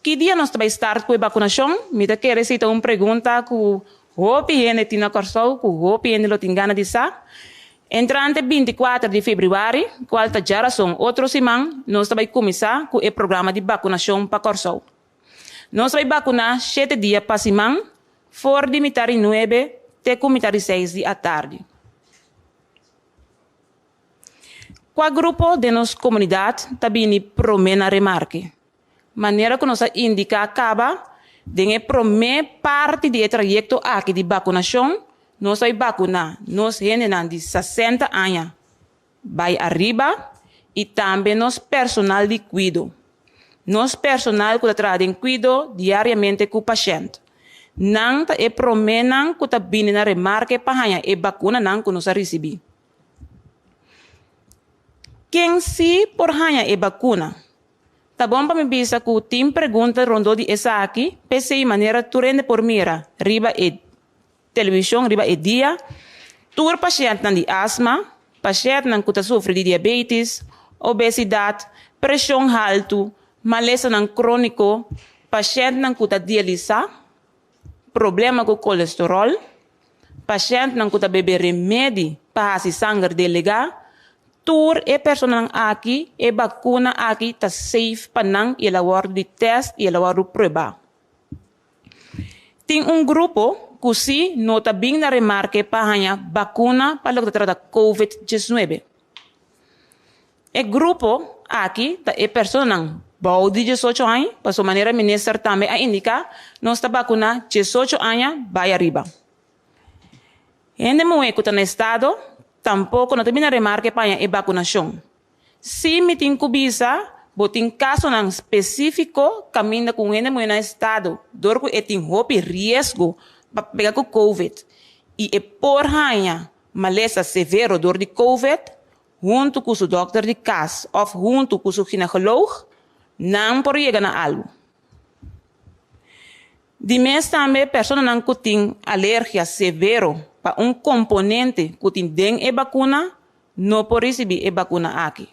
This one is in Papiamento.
Ki dia nos ta bai start ku e bakunashon? Mi ta kere si ta un pregunta ku hopi hende tin na Kòrsou, ku hopi hende lo tin gana di sa. Entrante 24 di febrüari, kual ta djarason otro siman, nos ta bai kuminsá ku e programa di bakunashon pa Kòrsou. Nos ta bai bakuná shete dia pa siman, for di mitar di nuebe te ku mitar di seis di atardi. Kua grupo den nos komunidat ta bini promé na remarke? Manera ku nos a indiká kaba, den e promé parti di e trayekto aki di bakunashon, nos bai bakuná nos hendenan di 60 aña bai ariba i tambe nos personal di kuido. Nos personal ku ta traha den kuido diariamente ku pashènt. Nan ta e proménan ku ta bini na remarke pa haña e bakunanan ku nos a risibí. Ken sí por haña e bakuna? Ta bon pa mi bisa ku tin pregunta rondó di esaki, p'esei manera tur hende por mira riba e televishon riba e dia, tur pashèntnan di asma, pashèntnan ku ta sufri di diabetis, obesidat, preshon haltu, malesanan króniko, pashèntnan ku ta dialisá, problema ku kolesteròl, pashèntnan ku ta bebe remedi pa hasi sanger delegá, tur e personanan aki e bakuna aki ta safe pa nan i el a wòrdu di tèst i el a wòrdu pruebá. Tin un grupo ku sí no ta bin na remarke pa haña bakuna pa loke ta trata Covid 19. E grupo aki ta e personanan bou di 18 aña, pasobra manera minister tambe a indiká, nos ta bakuná 18 aña bai ariba. Hende muhé ku ta na estado tampoko no ta bini na remarke pa haña e bakunashon. Si mi tin ku bisa, bo tin kasonan spesífiko kaminda ku un hende muhé na estado dor ku e tin hopi riesgo pa pega ku Covid i e por haña malesa severo dor di Covid, huntu ku su dòkter di kas òf huntu ku su ginekoloog, nan por yega na algu. Di mes tambe personanan ku tin alergia severo pa un komponente ku tin den e bakuna no por risibí e bakuna aki.